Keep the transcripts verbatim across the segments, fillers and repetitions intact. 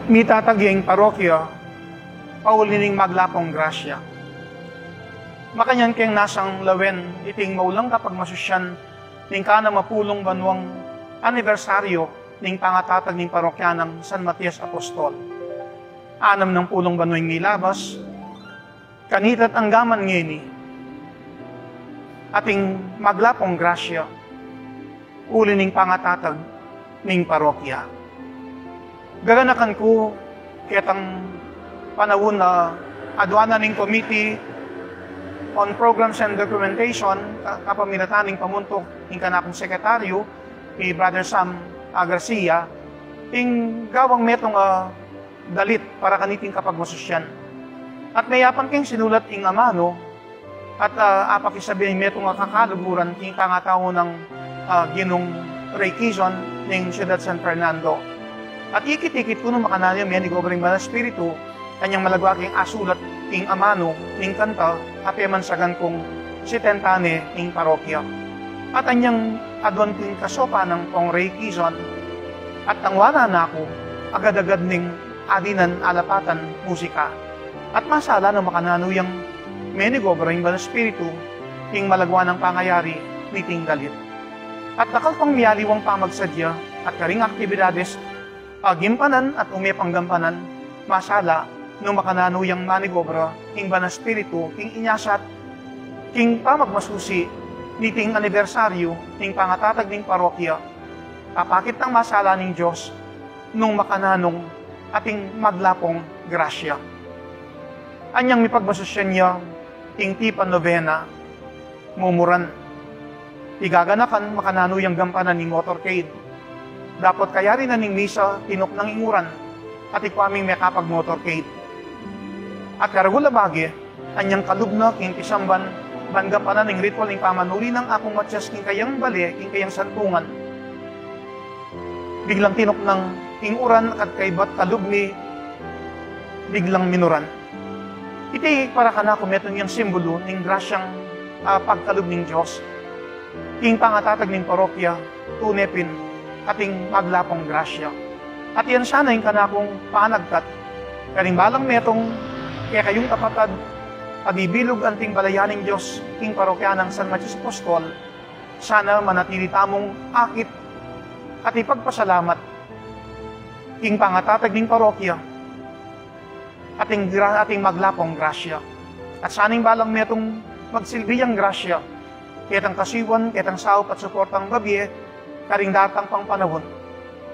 Mitatag ya ing parokya, pauli ning maglapong grasya. Makanyan keng nasang lawen iting maulang kapagmasusyan ning kanam a pulung banuang anibersaryo ning pangatatag ning parokya nang San Matias Apostol. Anam nang pulung banu ing milabas, kanita't anggaman ngeni, ating maglapong grasya, uli ning pangatatag ning parokya. Gaganakan ku ketang panaun a aduanan ning Committee on Programs and Documentation, ka-, kapamilatan ning pamuntuk ning kanakung sekretaryu, i Brother Sam, a, Garcia, ing gawang metung a dalit para kaniting kapagmasusyan. At meyapan keng sinulat ing amanu, at, a, apakisabi ing metung a kakaluguran king pangatau nang, a, Ginung Rey Quizon ning Siyudad San Fernando. At ikit-ikit ku nung makananu yang menigobra ing Banal Espiritu, anyang malagwa keng asulat ing amanu ning kanta a pemansagan kung sitenta ne ing parokya. At anyang aduan kung kasopan nang Pong Rey Quizon, at tangwanan na ku, agad-agad ning adinan alapatan musika. At masala nung makananu yang menigobra ing Banal Espiritu king malagwa nang pangayari niting dalit. At dakal pang mialiwang pamagsadya at karing aktibidades a gimpanan at ume pang gampanan, masala nung makananu yang manigobra ing Banal Espiritu king inyasat king pamagmasusi niting anibersaryu ning pangatatag ning parokya. Apakit nang masala ning Dios nung makananung ating maglapong grasya. Anyang mipagmasusyan ya ing tipan nobena, mumuran. Igaganakan makananu yang gampanan ing motorcade. Dapot kayari na ning misa, tinuknang ing uran, at ikua ming mekapag-motorcade. At karagul a bage, anyang kalub na king pisamban, ban gampanan ing ritual ning pamanuri nang Apung Matias king kayang bale, king kayang santungan. Biglang tinuknang ing uran at kaybat kalub mi biglang minuran. Iti para kanaku metung yang simbulu ning grasyang, a, pagkalub ning Dios king pangatatag ning parokya, tune pin ating maglapong grasya. At yan sana ing kanakung panagkat karing balang metung kekayung kapatad a bibilug anting balayan ning Dios king parokya nang San Matias Apostol, sana manatili tamung akit at ipagpasalamat king pangatatag ning parokya ating gra-, ating maglapong grasya. At sana ing balang metung magsilbi yang grasya ketang kasiwan, ketang saup at suportang babie karing daratang pang panaun.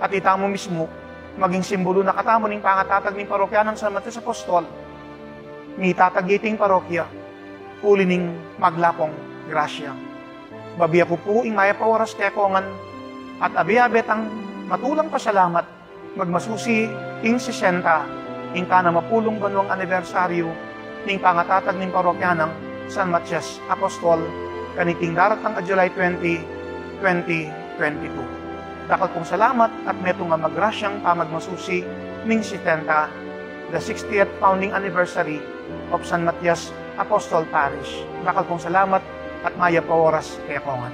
At itamu mismu maging simbulu na katamu ning pangatatag ning parokya nang San Matias Apostol. Mitatag ya iting parokya uli ning maglapong grasya. Babie ku pu ing mayap a oras kekongan at abe-abe tang matulang pasalamat magmasusi ing sesenta ing kanam a pulung banuang anibersaryu ning pangatatag ning parokya nang San Matias Apostol kaniting daratang a July twenty, twenty twenty-two. Dakal pung salamat at metung a magrasyang pamagmasusi ning sesenta, the sixtieth founding anniversary of San Matias Apostol Parish. Dakal pung salamat at mayap a oras kekongan.